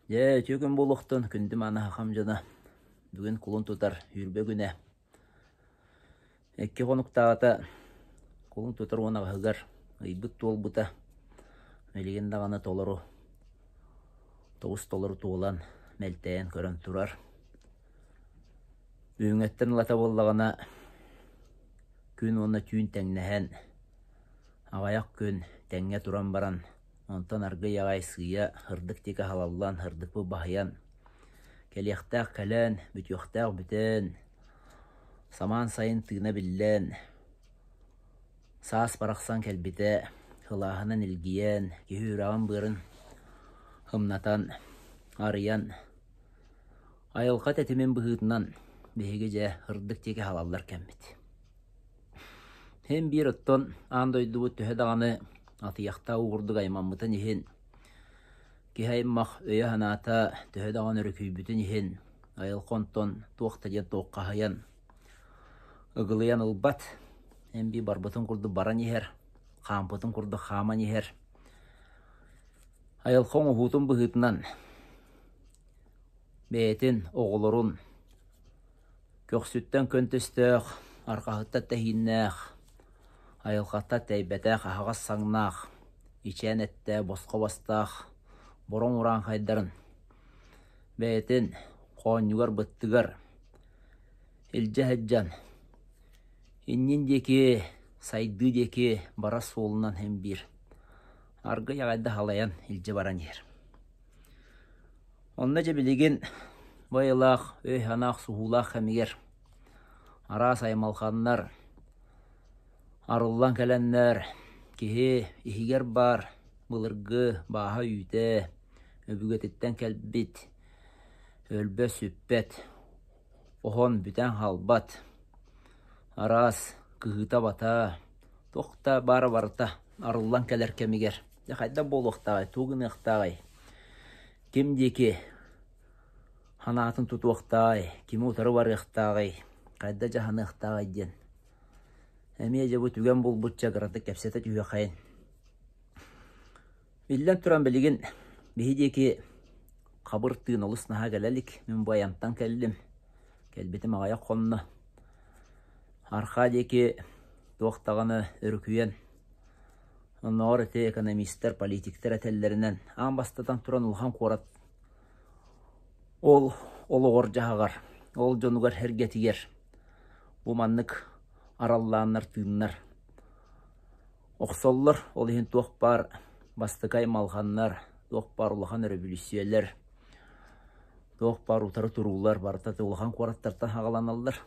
Дьэ, үтүө күн буолуохтун, күндү мааны хахам дьоно. Бүгүн кулун тутар сүүрбэ күнэ. Икки хонуктааҕыта кулун тутар уон аҕыһыгар ыйбыт туолбута. Билигин даҕаны толору, тоҕус толору туолан, мэлтэйэн көрөн турар. Бүгүҥҥэттэн ылата буоллаҕына, күн уонна түүн тэҥнэһэн, аҕыйах күн тэҥҥэ туран баран, онтон аргыый аҕай сыыйа һырдык диэки аһалаллан, һырдыкпыт баһыйан, кэлиэхтээх кэлэн, бүтүөхтээх бүтэн, самаан сайын тыына биллэн, саас барахсан кэлбитэ, сылааһынан илгийэн, киһи үрэҕин-быарын ымнатан, арыйан, Айылҕа тэтимин быһыытынан биһиги дьэ ырдык диэки аһалаллар кэммит. Һин биир оттон аан дойдубут төһө даҕаны атыйахтаах уу курдук аймаммытын иһин, киһи аймах өйө-санаата төһө даҕаны өрүкүйбүтүн иһин, айылҕа онтон туох да диэн туоххаһыйан, ыгылыйан ылбат. Эн биир барбытын курдук баран иһэр, хаампытын курдук хааман иһэр. Айылҕа оҥоһуутун быһыытынан Бэйэтин оҕолорун көхсүттэн көнтөстөөх, арҕаһыттан тэһииннээх, айылҕаттан тэйбэтэх аһаҕас саҥнаах, ичээн эттээх, босхо бастаах бороҥ урааҥхайдарын бэйэтин хоонньугар-быттыгар илдьэ сылдьан иннин диэки, сайдыы диэки барар суолунан син биир аргый аҕайда халайан илдьэ баран иһэр. Онно дьэ билигин бу айылаах өй-санаа охсуһуулаах кэмигэр араас аймалҕаннар арыллан кэлэннэр киһи иһигэр баар былыргы бааһа-үүтэ өбүгэтиттэн кэлбит өлбөт-сүппэт, оһон бүтэн хаалбат араас кыһыыта-абата туох да баара барыта арыллан кэлэр кэмигэр дьэ хайдах буолуохтааҕый, тугу гыныахтааҕый? Ким диэки санаатын тутуохтааҕый, кими утары барыахтааҕый, хайда дьаһаныахтааҕый диэн эмиэ дьэ бу түгэн булбучча кыратык кэпсэтэ түһүөххэйин. Биллэн туран билигин биһи диэки хабыр тыын олус наһаа кэлэ илик. Мин бу айантан кэллим. Кэлбитим аҕыйах хонно. Архаа диэки туох даҕаны өрүкүйэн Оннооҕор ити экономистар, политиктар этэллэринэн, аан бастатан туран улахан куорат ол олоҕор-дьаһаҕар, ол дьонугар-сэргэтигэр бу маннык араллааннар, тыыннар охсоллор. Ол иһин туох баар бастакы аймалҕаннар, туох баар улахан өрөбүлүссүйэлэр, туох баар утары туруулар барыта улахан куораттартан саҕаланаллар.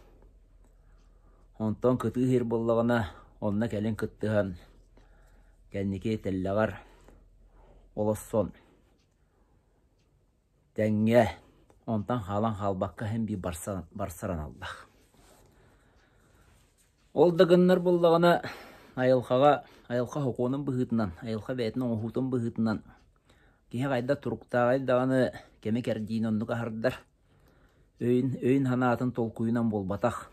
Онтон кытыы сир буоллаҕына, онно кэлин кыттыһан, кэнники тэллэҕэр олоссон тэҥҥэ онтон хаалан хаалбакка иһин биир барсар аналлаах. Ол да гыннар буоллаҕына, айылҕаҕа, айылҕа сокуонун быһыытынан, айылҕа бэйэтин оҥоһуутун быһыытынан киһи хайдах туруктааҕый даҕаны кэми кэрдиини оннук аһардар. Өйүн-санаатын толкуйунан буолбатах,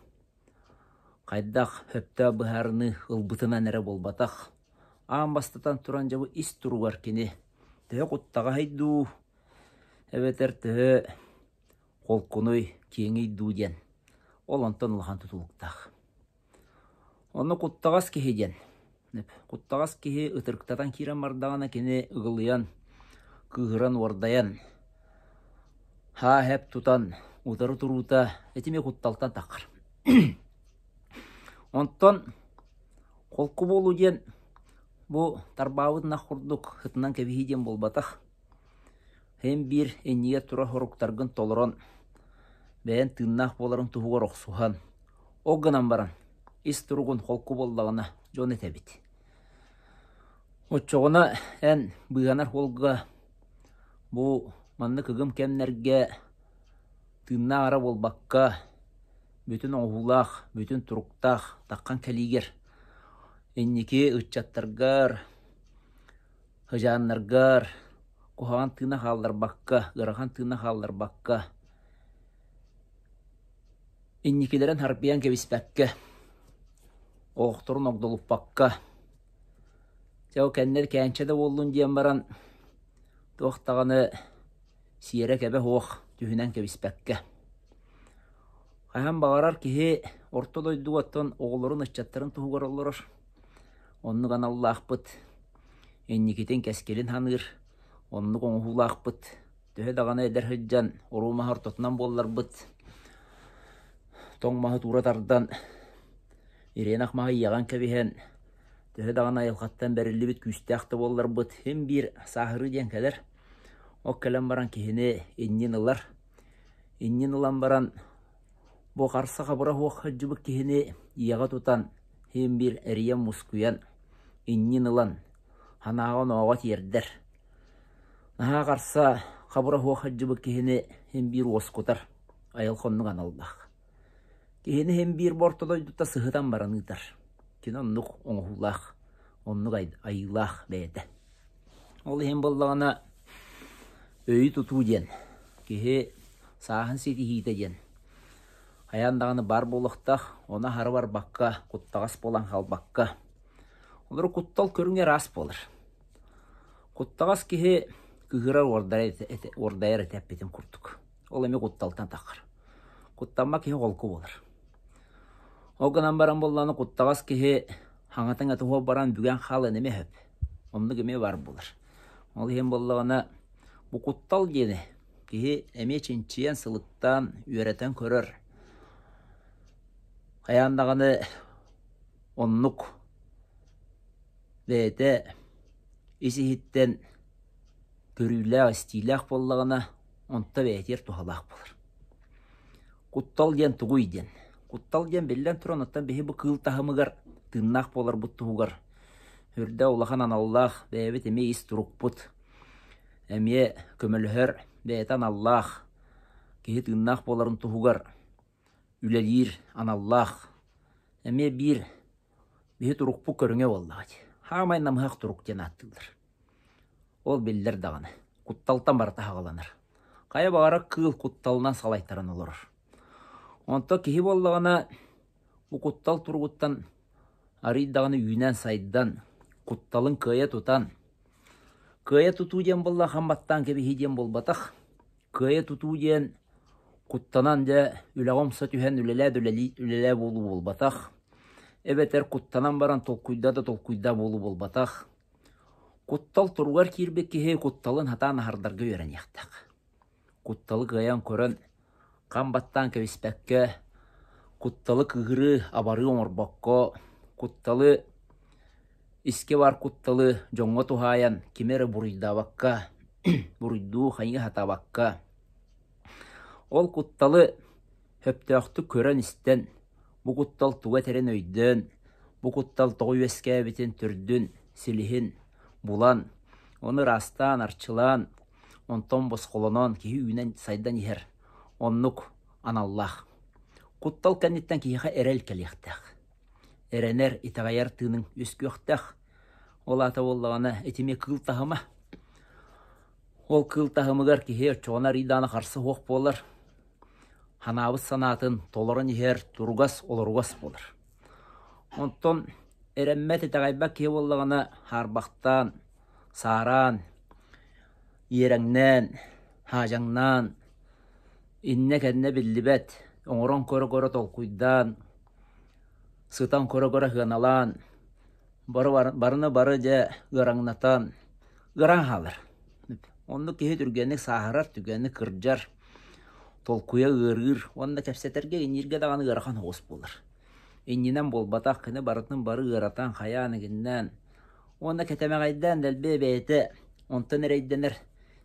хайдах сөптөөх быһаарыныы ылбытынан эрэ буолбатах, аан бастатан туран дьэ бу ис туругар кини төһө куттаҕаһый дуу, эбэтэр төһө холкунуй, киэҥий дуу диэн ол онтон улахан тутулуктаах. Онно куттаҕас киһи диэн куттаҕас киһи ытырыктатан киирэн бардаҕына кини ыгылыйан, кыыһыран, уордайан, һаа-һэп тутан утары туруута ити эмиэ кутталтан таххар. Онтон холку буолуу диэн бу тарбаабыт ынах курдук сытынан кэбиһии диэн буолбатах. Һин биир иннигэр турар соруктаргын толорон, бэйэҥ тыыннаах буоларыҥ туһугар охсуһан, ол гынан баран ис туругун холку буоллаҕына дьон этэбит. Оччоҕуна эн быыһанар суолга бу маннык ыгым кэмнэргэ тыыннаах эрэ буолбакка, бүтүн оҥоһуулаах, бүтүн туруктаах таххан кэлиигэр инники ыччаттаргар, Сыдьааннаргар куһаҕан тыына хаалларбакка, ыарахан тыына хаалларбакка, инникилэрин харбыйан кэбиспэккэ, оһохторун огдолуппакка, дьэ ол кэннэ кээнчэ да буоллун диэн баран туох даҕаны Сиэрэ-кэбэ суох түһүнэн кэбиспэккэ. Хаһан баҕарар киһи орто дойдуга оттон оҕолорун, ыччаттарын туһугар олорор. Оннук аналлаахпыт, инникитин кэскилин саныыр, оннук оҥоһуулаахпыт. Төһө даҕаны эдэр сылдьан уруу маһы ортотунан буолларбыт, тоҥ маһы туура тардан, ириэнэх маһы иэҕэн кэбиһэн, төһө даҕаны айылҕаттан бэриллибит күүстээх да буолларбыт, син биир сааһырыы диэн кэлэр. Ол кэлэн баран киһини иннин ылар. Иннин ылан баран бу харса-хабыра суох сылдьыбыт киһини ийэҕэ тутан, син биир эрийэн-мускуйан, иннин ылан, санааҕа-онооҕо тиэрдэр. Наһаа харса хабыра суох сылдьыбыт киһини син биир уоскутар, айылҕа оннук аналлаах. Киһини син биир бу орто дойдута сыһытан баран ыытар. Кини оннук оҥоһуулаах, оннук айыылаах бэйэтэ. Ол иһин буоллаҕына өйү тутуу диэн, киһи сааһын ситиһиитэ диэн хайаан даҕаны баар буолуохтаах, ону аһара барбакка, куттаҕас буолан хаалбакка. Олору куттал көрүҥэ ыраас буолар. Куттаҕас киһи кыыһырар уордайар этэ эппитим курдук. Ол эмиэ кутталтан таххар. Куттаммат киһи холку буолар. Ол гынан баран буоллаҕына куттаҕас киһи хаҥатыҥ атыһуо баран бүгэн хаалан эмиэ сөп. Оннук эмиэ баар буолар. Ол иһин буоллаҕына бу куттал диэни киһи эмиэ чинчийэн, сылыктаан, үөрэтэн көрөр. Хайаан даҕаны оннук бэйэтэ ис-иһиттэн көрүүлээх, истиилээх буоллаҕына, онто бэйэтигэр туһалаах буолар. Куттал диэн тугуй диэн. Куттал диэн биллэн туран, оттон биһи бу кыыл таһымыгар тыыннаах буоларбыт туһугар үрдэ улахан аналлаах бэйэбит эмиэ ис турукпут эмиэ көмөлөһөр бэйэтэ аналлаах киһи тыыннаах буоларын туһугар үлэлиир аналлаах эмиэ биир биһи турукпут көрүҥэ буоллаҕа дии. Хаамай намыһах турук диэн ааттыыллар. Ол биллэр даҕаны, кутталтан барыта саҕаланар. Хайа баҕарар кыыл кутталынан салайтаран олорор. Онтон киһи буоллаҕына, бу куттал туругуттан арыый даҕаны үүнэн-сайдан, кутталын кыайа тутан, кыайа тутуу диэн буолла хам баттаан кэбиһии диэн буолбатах. Кыайа тутуу диэн куттанан дьэ үлэҕэ умса түһэн үлэлээ да үлэлии үлэлээ буолуу буолбатах. Эбэтэр куттанан баран толкуйдаа да толкуйдаа буолуу буолбатах. Куттал туругар киирбит киһи кутталын сатаан аһардарга үөрэниэхтээх. Кутталы кыайан көрөн, хам баттаан кэбиспэккэ, кутталы кыыһырыы, абарыы оҥорбокко, кутталы искэ баар кутталы дьоҥҥо туһаайан кими эрэ буруйдаабакка, буруйдуу хайыы сатаабакка, ол кутталы сөптөөхтүк көрөн-истэн, бу куттал тугу этэрин өйдөөн, бу куттал тоҕо үөскээбитин төрдүн, силиһин булан, ону ыраастаан, арчылаан, онтон босхолонон киһи үүнэн-сайдан иһэр оннук аналлаах. Куттал кэнниттэн киһиэхэ эрэл кэлиэхтээх. Эрэнэр, итэҕэйэр тыыныҥ үөскүөхтээх. Ол аата буоллаҕына, ити эмиэ кыыл таһыма. Ол кыыл таһымыгар киһи оччоҕуна арыйдаана харса суох буолар, ханаабыт санаатын толорон иһэр туругас, олоругас буолар. Онтон эрэммэт, итэҕэйбэт киһи буоллаҕына хаарбахтаан, саараан, иэрэҥнээн, хаадьаҥнаан, иннэ-кэннэ биллибэт, оҥорон көрө-көрө толкуйдаан, сытан көрө-көрө сыаналаан, бары барыны бары дьэ ыараҥнатан, ыараан хаалар. Оннук киһи түргэнник сааһырар, түргэнник кырдьар, толкуйа ыарыыр уонна кэпсэтэргэ, иҥииргэ даҕаны ыарахан соҕус буолар. Иннинэн буолбатах, кини барытын бары ыаратан, хайаан игиннээн уонна кэтэмэҕэйдээн дэлби бэйэтэ онтон эрэйдэнэр,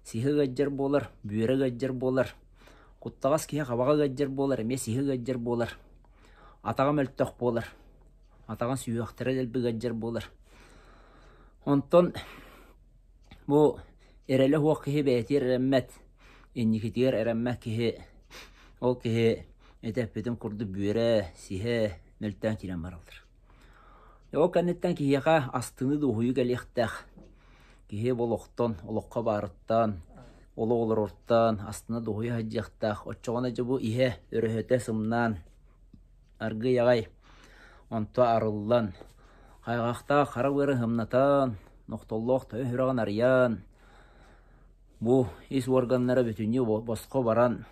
сиһэ ыалдьар буолар, бүөрэ ыалдьар буолар, куттаҕас киһи хабаҕа ыалдьар буолар, эмиэ сиһэ ыалдьар буолар, атаҕа мөлтөх буолар, атаҕын сүһүөхтэрэ дэлби ыалдьар буолар. Онтон бу эрэлэ суох киһи бэйэтигэр эрэммэт, инникитигэр эрэммэт киһи, ол киһи ити эппитим курдук бүөрэ, сиһэ мөлтөөн киирэн бараллар. Ол кэнниттэн киһиэхэ астыныы дуоһуйуу кэлиэхтээх. Киһи бу олохтон, олоххо баарыттан, олох олорортон астына дуоһуйа сылдьыахтаах. Оччоҕуна дьэ бу иһэ, өрөһөтө сымнаан, аргыый аҕай онто арыллан, хайҕахтаах хара быарын сымнатан, нохтоллоох тойон сүрэҕин арыйан, Бу ис уорганнара бүтүннүү босхо баран,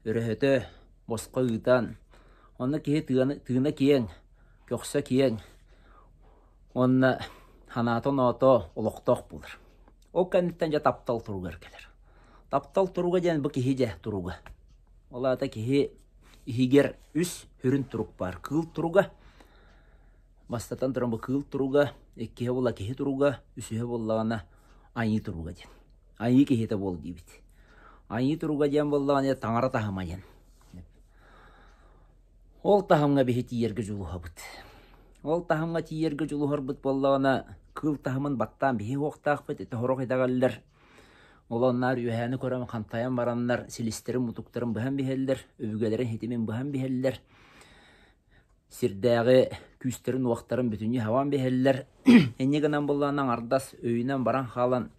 өрөһөтө босхо ыытан, онно киһи тыына киэҥ, көхсө киэҥ уонна санаата-оноото олохтоох буолар. Ол кэнниттэн дьэ таптал туругар кэлэр. Таптал туруга диэн бу киһи дьэ туруга. Ол аата киһи иһигэр үс сүрүн турук баар. Кыыл туруга, бастатан туран бу кыыл туруга, иккиһэ буолла киһи туруга, үсүһэ буоллаҕына айыы туруга диэн. Айыы киһитэ буол диибит. Айыы туруга диэн буоллаҕына таҥара таһыма диэн. Ол таһымҥа биһи тиийэргэ дьулуһабыт. Ол таһымҥа тиийэргэ дьулуһарбыт буоллаҕына, кыыл таһымын баттаан биһи уохтаахпыт, ити сорох итэҕэллэр ол онноор үөһээни көрөн хантайан бараннар силистэрин-мутуктарын быһан биһэллэр, өбүгэлэрин ситимин быһан биһэллэр, сирдээҕи күүстэрин-уохтарын бүтүннүү хабан биһэллэр. Инньэ гынан буоллаҕына аҥардас өйүнэн баран хаалан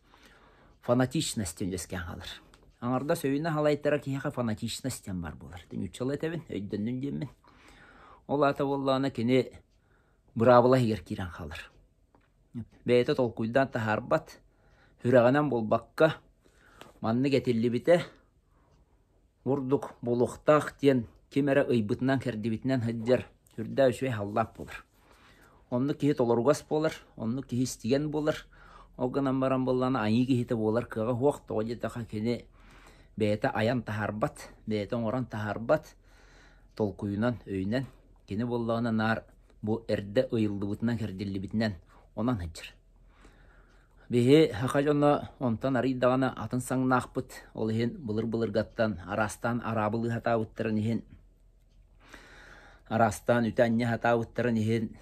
фанатичность диэн үөскээн хаалар. Аҥардас өйүнэн халайтара киһиэхэ фанатичность диэн баар буолар. Нууччалыы этэбин, өйдөннүм диэммин. Ол аата буоллаҕына кини быраабыла иһигэр киирэн хаалар. Бэйэтэ толкуйдаан таһаарбат, сүрэҕинэн буолбакка, маннык этиллибитэ Бурдук буолуохтаах диэн ким эрэ ыйбытынан-кэрдибитинэн сылдьар сүрдээх үчүгэй халлаап буолар. Оннук киһи толоругас буолар, оннук киһи истигэн буолар. Ол гынан баран буоллаҕына айыы киһитэ буолар кыаҕа суох, тоҕо диэтэххэ кини бэйэтэ айан таһаарбат, бэйэтэ оҥорон таһаарбат толкуйунан, өйүнэн. Кини буоллаҕына наар бу эрдэ ыйыллыбытынан-кэрдиллибитинэн онон сылдьар. Биһи саха дьоно онтон арый даҕаны атын саҥнаахпыт, ол иһин былыр-былыргаттан араастаан араабылыы сатаабыттарын иһин, араастаан үтэ-анньа сатаабыттарын иһин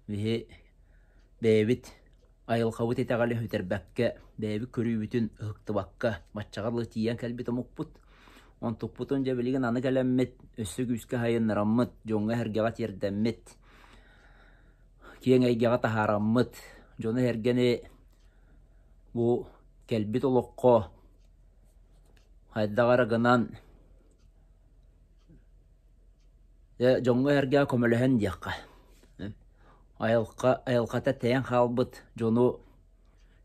биһи бэйэбит айылҕабыт итэҕэлин сүтэрбэккэ, бэйэбит көрүүбүтүн ыһыктыбакка баччаҕа дылы тиийэн кэлбит омукпут. Онтукпутун дьэ билигин аны кэлэммит, өссө күүскэ сайыннараммыт, дьоҥҥо-сэргэҕэ тиэрдэммит, киэҥ эйгэҕэ таһаараммыт, дьону-сэргэни бу кэлбит олоххо хайдах эрэ гынан дьоҥҥо-сэргэҕэ көмөлөһөн диэххэ. Айылҕа айылҕата тэйэн хаалбыт дьону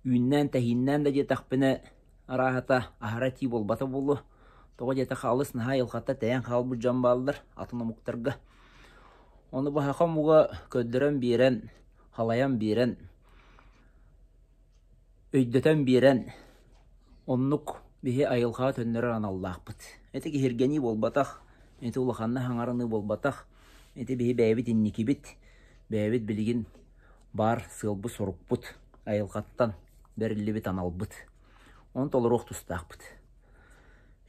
үүннээн-тэһииннээн да диэтэхпинэ арааһата аһара этии буолбата буолуо. Тоҕо диэтэххэ алыс наһаа айылҕата тэйэн хаалбыт дьон бааллар атын омуктарга. Ону баһаха омуга көрдөрөн биэрэн, халайан биэрэн, өйдөтөн биэрэн оннук биһи айылҕаҕа төннөрөр аналлаахпыт. Ити киһиргэнии буолбатах, ити улаханнык хаҥараныы буолбатах, ити биһи бэйэбит инникибит, бэйэбит билигин баар сыалбыт-сорукпут, айылҕаттан бэриллибит аналбыт. Ону толоруох тустаахпыт.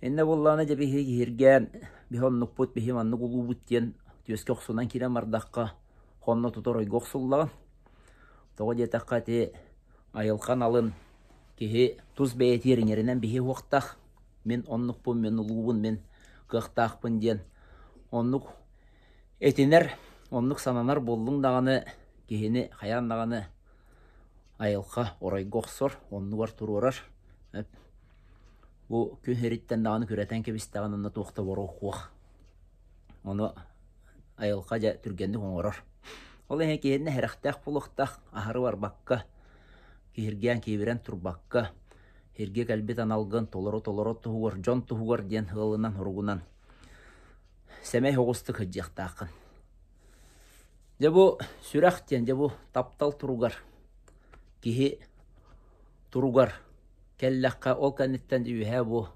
Иннэ буоллаҕына дьэ биһиги киһиргээн, биһи оннукпут, биһи маннык улуубут диэн түөскэ охсунан киирэн бардахха, хонно тутар ойго охсуллаҕын. Тоҕо диэтэххэ ити айылҕан алын киһи тус бэйэтигэр иҥэринэн биһи уохтаах, мин оннукпун, мин улуубун, мин кыахтаахпын диэн оннук этинэр, оннук сананар буоллуҥ даҕаны киһини хайаан даҕаны айылҕа оройго охсор, оннугар туруорар. Бу күн сириттэн даҕаны күрэтэн кэбистэҕин онно туох да боруок Ону айылҕа дьэ түргэнник оҥорор. Ол иһин киһиннэ сэрэхтээх буолуохтаах, аһары барбакка, киһиргээн киибирэн турбакка, сиргэ кэлбит аналгын толору-толору туһугар, дьон туһугар диэн ыалынан, хоругунан сэмэй соҕустук сылдьыахтааххын. Дьэ бу сүрэх диэн, дьэ бу таптал туругар, киһи туругар кэллэххэ, ол кэнниттэн үөһээ бу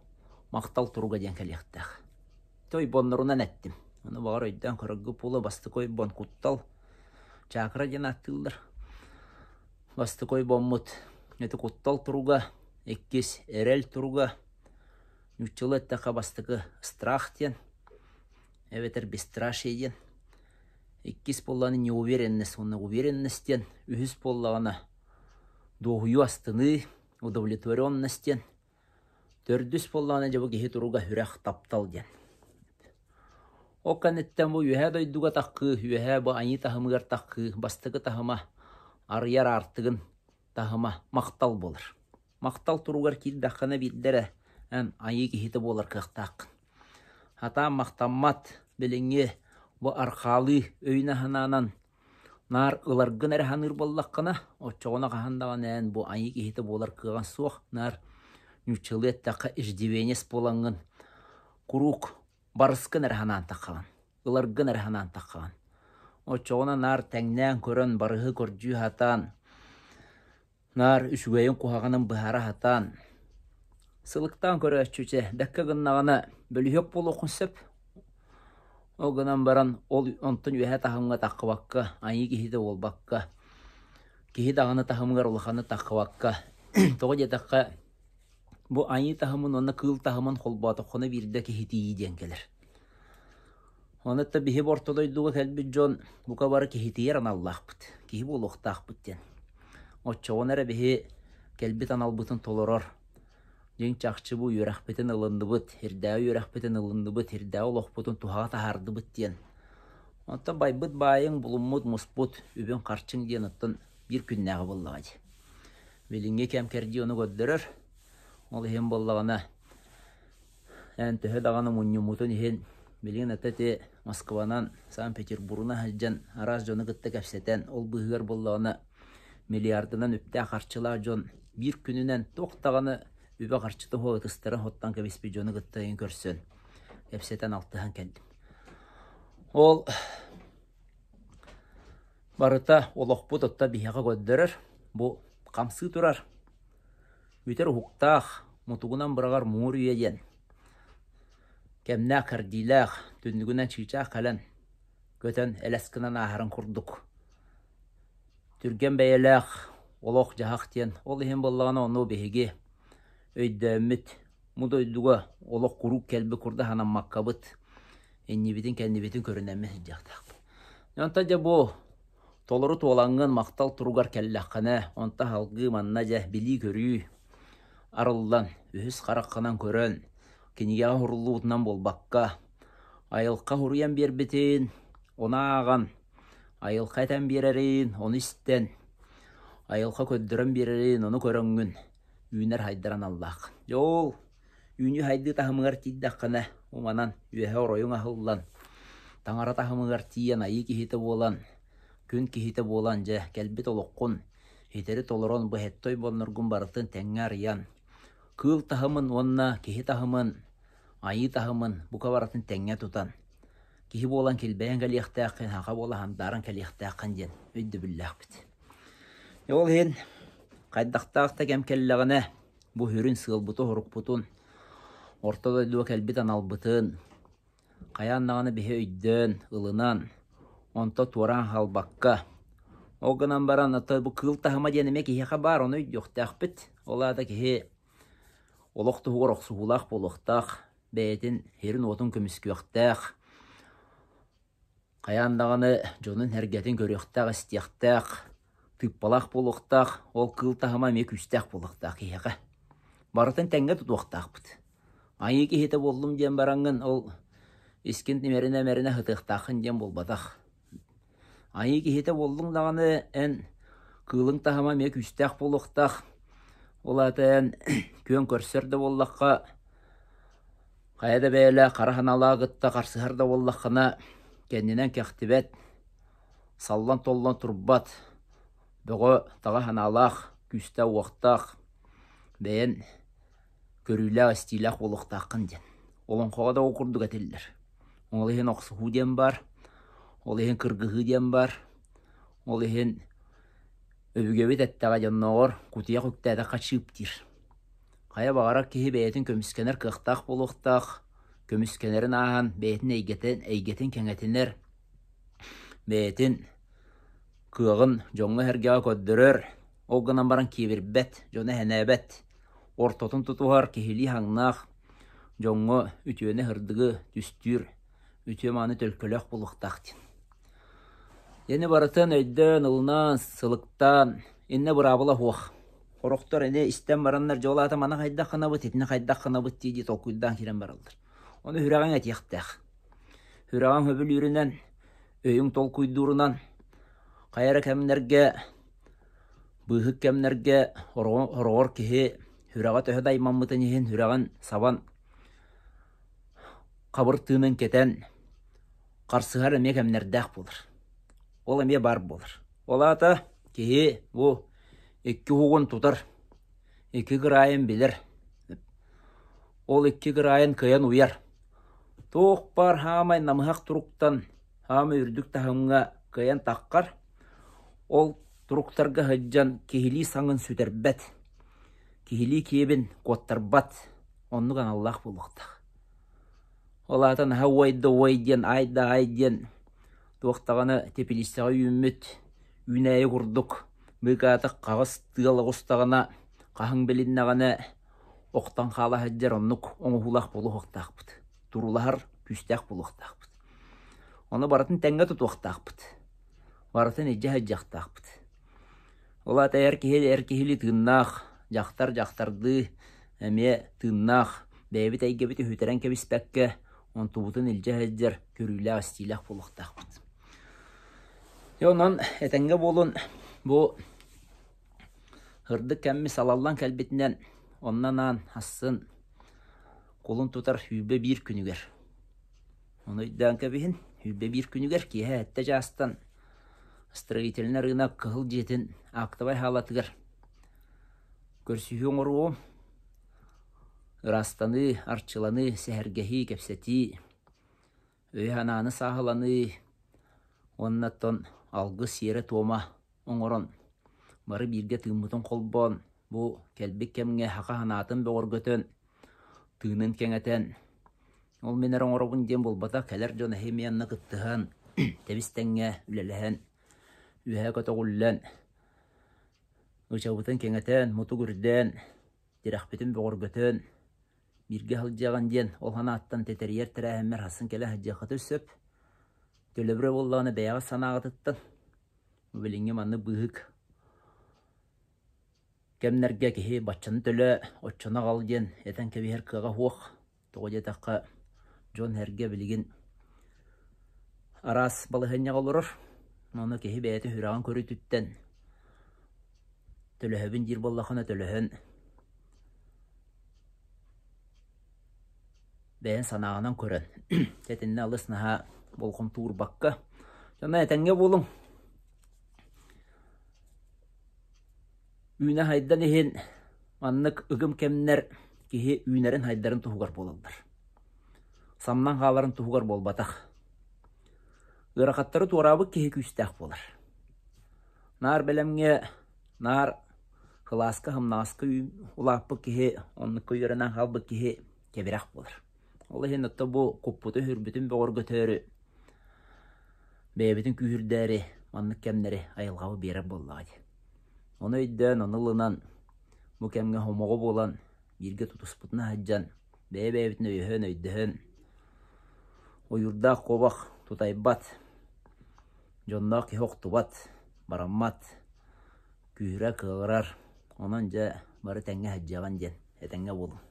махтал туруга диэн кэлиэхтээх. Тойбоннорунан эттим. Ону баҕар өйдөөн көрөргө буолуо, бастакы ойбон куттал, чакра диэн ааттыыллар. Бастакы ойбоммут ити куттал туруга, иккис эрэл туруга, нууччалыы эттэххэ бастакы страх диэн, эбэтэр бесстрашие диэн. Иккис буоллаҕына неуверенность уонна уверенность диэн, үһүс буоллаҕына дуоһуйуу астыныы, удовлетворенность диэн, төрдүс буоллаҕына дьэ бу киһи туруга сүрэх, таптал диэн. Ол кэнниттэн бу үөһээ дойдуга таххыы, үөһээ бу айыы таһымыгар таххыы бастакы таһыма арыйар аартыгын таһыма махтал буолар. Махтал туругар киирдэххинэ биирдэ эрэ эн айыы киһитэ буолар кыахтааххын. Сатаан махтаммат, билиҥҥи бу архаалыы өйүнэн-санаанан наар ыларгын эрэ саныыр буоллаххына, оччоҕуна хаһан даҕаны эн бу айыы киһитэ буолар кыаҕыҥ суох, наар нууччалыы эттэххэ иждивенец буолаҥҥын куруук барыскын эрэ санаан таххаҕын, ыларгын эрэ санаан таххаҕын. Оччоҕуна наар тэҥнээн көрөн, барыһы көрдүү сатаан, наар үчүгэйин куһаҕанын быһаара сатаан, сылыктаан көрөөччү чэ, бэккэ гыннаҕына бөлүһүөк буолуоххун сөп. Ол гынан баран ол онтон үөһэ таһымҥа таххыбакка, айыы киһитэ буолбакка, киһи даҕаны таһымыгар улаханнык таххыбакка, тоҕо диэтэххэ, бу айыы таһымын уонна кыыл таһымын холбоотоххуна биирдэ киһитийии диэн кэлэр. Ону да биһи бу орто дойдуга кэлбит дьон бука бары киһитийэр аналлаахпыт, киһи буолуохтаахпыт диэн. Оччоҕуна эрэ биһи кэлбит аналбытын толорор, дьиҥ чахчы бу үөрэхпитин ылынныбыт, ирдээҕи үөрэхпитин ылынныбыт, ирдээҕи олохпутун туһаҕа таһаардыбыт диэн. Оттон байбыт баайыҥ, булуммут, муспут үбүҥ-харчыҥ диэн оттон биир күннээҕи буоллаҕа дии. Билиҥҥи кэм кэрдии ону көрдөрөр. Ол иһин буоллаҕына Эн төһө даҕаны мунньуммутун иһин, билигин ата ити Москванан, Санкт-Петербурунан сылдьан араас дьону кытта кэпсэтэн, ол быыһыгар буоллаҕына миллиардынан үптээх-харчылаах дьон биир күнүнэн туох даҕаны үбэ-харчыта суох ытыстарын соттон кэбиспит дьону кытта эҥин көрсөн, кэпсэтэн алтыһан кэллим. Ол барыта олохпут отто биһиэхэ көрдөрөр, бу хамсыы турар Бүтэр уһуктаах, мутугунан быраҕар муҥур үйэ диэн кэмнээх-кэрдиилээх, түннүгүнэн чыычаах кэлэн, көтөн элэс гынан ааһарын курдук түргэн бэйэлээх олох-дьаһах диэн. Ол иһин буоллаҕына ону биһиги өйдөөммүт, бу дойдуга олох куруук кэлбит курдук санаммаккабыт, иннибитин-кэннибитин көрүнэммит сылдьыахтаахпыт. Онтон дьэ бу Толору туолаҥҥын махтал туругар кэллэххинэ, онто салгыы манна дьэ билии-көрүү арыллан, үһүс хараххынан көрөн, кинигэҕэ уһуруллубутунан буолбакка, айылҕа уһуруйан биэрбитин, ону ааҕан, айылҕа этэн биэрэрин, ону истэн, айылҕа көрдөрөн биэрэрин, ону көрөҥҥүн үүнэр-сайдар аналлаах. Дьэ ол үүнүү-сайдыы таһымыгар тиийдэххинэ, уманан, үөһэ оройуҥ аһыллан, таҥара таһымыгар тиийэн айыы киһитэ буолан, күн киһитэ буолан, дьэ, кэлбит олоххун ситэри толорон, бу һэттой ойбонноргун барытын тэҥҥэ арыйан, кыыл таһымын уонна киһи таһымын, айыы таһымын бука барытын тэҥҥэ тутан, киһи буолан килбэйэн кэлиэхтээххин, саха буола хандааран кэлиэхтээххин диэн өйдөбүллээхпит. Ол иһин хайдахтаах да кэм кэллэҕинэ, Бу сүрүн сыалбытын-сорукпутун, орто дойдуга кэлбит аналбытын хайаан даҕаны биһи өйдөөн, ылынан, онто туораан хаалбакка, ол гынан баран ата бу кыыл таһыма диэн эмиэ киһиэхэ баар, ону өйдүөхтээхпит. Ол аата киһи олох туһугар охсуһуулаах буолуохтаах, бэйэтин сирин-уотун көмүскүөхтээх, Хайаан даҕаны дьонун-сэргэтин көрүөхтээх-истиэхтээх, тыыппалаах буолуохтаах, ол кыыл таһыма эмиэ күүстээх буолуохтаах киһиэхэ. Барытын тэҥҥэ тутуохтаахпыт. Айыы киһитэ буоллум диэн бараҥҥын ол искин имэринэ-имэринэ сытыахтааххын диэн буолбатах. Айыы киһитэ буоллуҥ даҕаны эн кыылыҥ таһыма эмиэ күүстээх буолуохтаах. Ол аата эн күөн көрсөр да буоллахха Хайа да бэйэлээх хара санаалаах кытта харсыһар да буоллаххына, кэннинэн кэхтибэт, саллан-толлон турбат, бөҕө-таҕа санаалаах, күүстээх-уохтаах, бэйэн көрүүлээх-истиилээх буолуохтааххын диэн. Олоҥхоҕо да ол курдук этиллэр. Ол иһин охсуһуу диэн баар, ол иһин кыргыһыы диэн баар, ол иһин өбүгэбит эттэҕэ дьоннооҕор кутуйах үктээтэххэ чыып диир. Хайа баҕарар киһи бэйэтин көмүскэнэр кыахтаах буолуохтаах, көмүскэнэрин ааһан бэйэтин эйгэтин, эйгэтин кэҥэтинэр, бэйэтин кыаҕын дьоҥҥо-сэргэҕэ көрдөрөр, ол гынан баран киэбирбэт, дьону эһэнээбэт, ортотун тутуһар, киһилии хаҥнаах, дьоҥҥо үтүөнү-сырдыгы түстүүр, үтүө-мааны төлкөлөөх буолуохтаах диэн. Ини барытын өйдөөн, ылынан, сылыктаан, иннэ быраабыла суох. Сорохтор ини истэн бараннар дьэ ол аата маны хайдах гынабыт, итини хайдах гынабыт дии-дии толкуйдаан киирэн бараллар. Ону сүрэҕиҥ этиэхтээх. Сүрэҕиҥ сөбүлүүрүнэн, өйүҥ толкуйдуурунан хайа эрэ кэмнэргэ, быыһык кэмнэргэ хороҕор киһи сүрэҕэ төһө да аймаммытын иһин сүрэҕин сабан хабыр тыынын кэтэн харсыһар эмиэ кэмнэрдээх буолар. Ол эмиэ баар буолар. Ол аата киһи бу икки уһугун тутар, икки кыраайын билэр. Ол икки кыраайын кыайан уйар. Туох баар хаамай намыһах туруктан хаамай үрдүк таһымҥа кыайан таххар, ол туруктарга сылдьан киһилии саҥын сүтэрбэт, киһилии киэбин куоттарбат, оннук аналлаах буолуохтаах. Ол аата наһаа уой да уой диэн, аай да аай диэн туох даҕаны тэпилииссэҕэ үүммүт үүнээйи курдук быыкаатык хаҕыс тыал оҕустаҕына, хаһыҥ билиннэҕинэ охтон хаала сылдьар оннук оҥоһуулаах буолуохтаахпыт, туруулаһар күүстээх буолуохтаахпыт. Ону барытын тэҥҥэ тутуохтаахпыт, барытын илдьэ сылдьыахтаахпыт. Ол аата эр киһи эр киһилии тыыннаах, дьахтар дьахтардыы эмиэ тыыннаах, бэйэбит эйгэбит үһүтэрэн кэбиспэккэ, онтубутун илдьэ сылдьар көрүүлээх-истиилээх буолуохтаахпыт. Дьэ онон этэҥҥэ буолун бу Ырдык кэмми салаллан кэлбитинэн онно анаан ахсын кулун тутар 21 күнүгэр ону өйдөөн кэбиһин 21 күнүгэр киэһэ сэттэ чаастан строительнай рынок кыһыл дьиэтин актовай хаалатыгар көрсүһүү оҥоруом ыраастаныы, арчыланыы, сэһэргэһии, кэпсэтии, өйү-санааны сааһыланыы уонна оттон алгыс сиэрэ-туома оҥорон, бары бииргэ тыыммытын холбоон, бу кэлбит кэмҥэ саха санаатын бөҕөргөтөн, тыынын кэҥэтэн, ол мин эрэ оҥоробун диэн буолбатах, кэлэр дьон эһи эмиэ онно кыттыһан, тэбис-тэҥҥэ үлэлэһэн, үөһэ көтөҕүллэн, ычабытын кэҥэтэн, мутук үрдээн, тирэхпитин бөҕөргөтөн, бииргэ сылдьыаҕын диэн ол санааттан тэтэрийэр тэрээһиммэр хассын кэлэ сылдьыаххытын сөп. Төлөбүрэ буоллаҕына бэйэҕит санааҕытыттан Билиҥҥи маннык быыһык кэмнэргэ киһи баччаны төлөө, оччону аҕал диэн этэн кэбиһэр кыаҕа суох. Тоҕо диэтэххэ, дьон-сэргэ билигин араас балаһыанньаҕа олорор. Ону киһи бэйэтэ сүрэҕин көрүүтүттэн төлөһөбүн диир буоллаххына төлөһөн бэйэҥ санааҕынан көрөн, итиннэ алыс наһаа болҕомто уурбакка, дьоно этэҥҥэ буолуҥ. Үүнэ хайдан иһин маннык ыгым кэмнэр киһи үүнэрин-хайдарын туһугар буолаллар. Самнан хааларын туһугар буолбатах. Ыарахаттары туораабыт киһи күүстээх буолар. Наар бэлэмҥэ, наар кылааска, сымнаҕаска улааппыт киһи, оннукка үөрэнэн хаалбыт киһи кэбирэх буолар. Ол иһин оттон бу куппутун-сүрбүтүн бөҕөргөтөөрү, бэйэбитин күүһүрдээри маннык кэмнэри айылҕабыт биэрэр буоллаҕа дии. Ону өйдөөн, ону ылынан, бу кэмҥэ хомоҕо буолан, бииргэ тутуспутунан сылдьан, бэйэ-бэйэбитин өйөһөн, өйдөһөн, ойуурдаах куобах тутайбат, дьонноох киһи охтубат, бараммат, күүһүрэ кыаҕырар, онон дьэ бары тэҥҥэ сылдьыаҕын диэн этэҥҥэ буолуҥ.